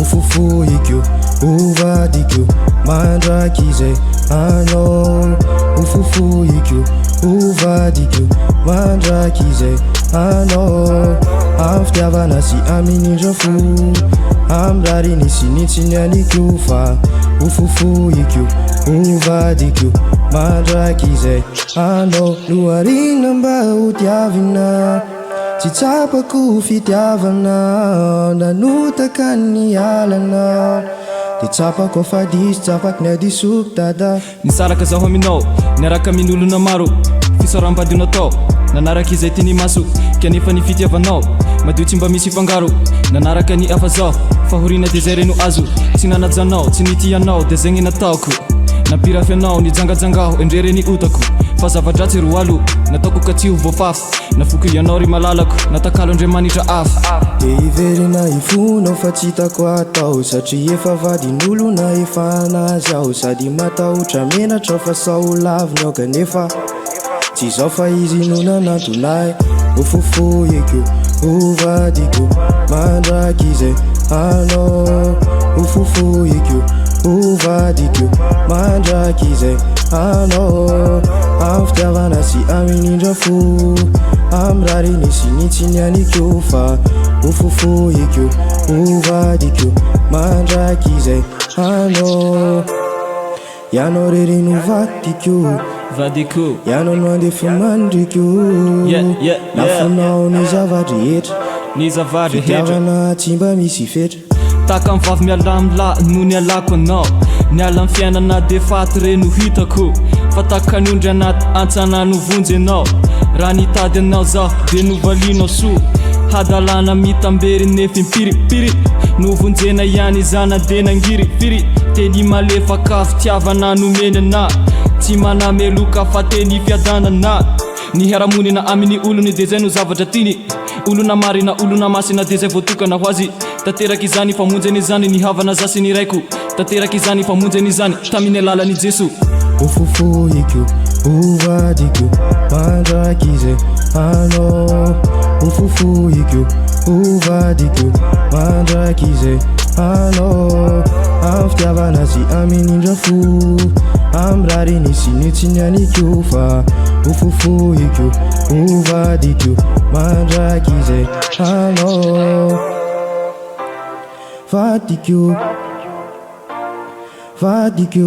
Hofofohiko, hovadiko mandrakizay anao. Hofofohiko, hovadiko mandrakizay anao. Amin'ny fitiavana sy amin'indra fo, amin'ny rariny sy ny tsiny ihany koa fa hofofohiko, hovadiko mandrakizay anao. Noharina mba hotiavina. Tsy tsapako fitiavana nanotaka ny alana Dia tsapako fa diso tsapako ny hadisoko dada. Nisaraka zaho aminao, niaraka amin'olona maro Fisaoram-bady no natao, nanaraka izay tian'ny maso Kanefa ny fitiavanao, madio tsy mba misy fangaro Nanaraka ny hafa zaho, fahoriana dia zay re no azo Tsy nanajanao, tsy nitia anao, dia zay ny nataoko Nampirafy anao, nijangajanga aho, endrey re ny otako Fa zava-dratsy ro alo, nataoko ka tsy ho voafafa Nafoko ianao ry malalako, natakalo Andriamanitra hafa. Te hiverina hifona aho fa tsy hitako atao Satria efa vadin'olona efa anazy aho Sady matahotra menatra aho fa sao ho laviny aho Kanefa tsy izao fa izy no nanantona ahy Ho fofohiko, ho vadiko mandrakizay anao Ho fofohiko, ho vadiko mandrakizay anao Amin'ny fitiavana sy amin'indra fo Amin'ny rariny sy ny tsiny ihany koa Fa ho fofohiko, ho vadiko mandrakizay anao Ianao rery no vadiko Vadiko. Ianao no andefimandriko Yeah, yeah, yeah. Nafoinao ny zava-drehetra Ny zava-drehetra. Fitiavana tsy mba misy fetra. Tahaka ny vavy miala amin'ny lahy no nialako anao Niala amin'ny fiainana dia faty re no hitako Fa tahaka ny ondry anaty hantsana novonjy ianao Raha nitady anao zaho dia novalianao soa Hadalana mitambery nefa impiripiry Novonjena ihany izana dia nangirifiry Teny malefaka fitiavana nomeny anah Tsy manameloka fa teny fiadanana Ny hiara-monina amin'ny olony dia izay no zavatra tiany Olona marina, olona masina dia izay voatokana ho azy Tanteraka izany famonjena izany ny havana za sy ny raiko Tanteraka izany famonjena izany tamin'ny alalan'i Jeso. Ho fofohiko, ho vadiko mandrakizay anao Ho fofohiko, ho vadiko mandrakizay anao Amin'ny fitiavana sy amin'indra fo Amin'ny rariny sy ny tsiny ihany koa Fa ho fofohiko, ho vadiko mandrakizay anao Vadiko, vadiko.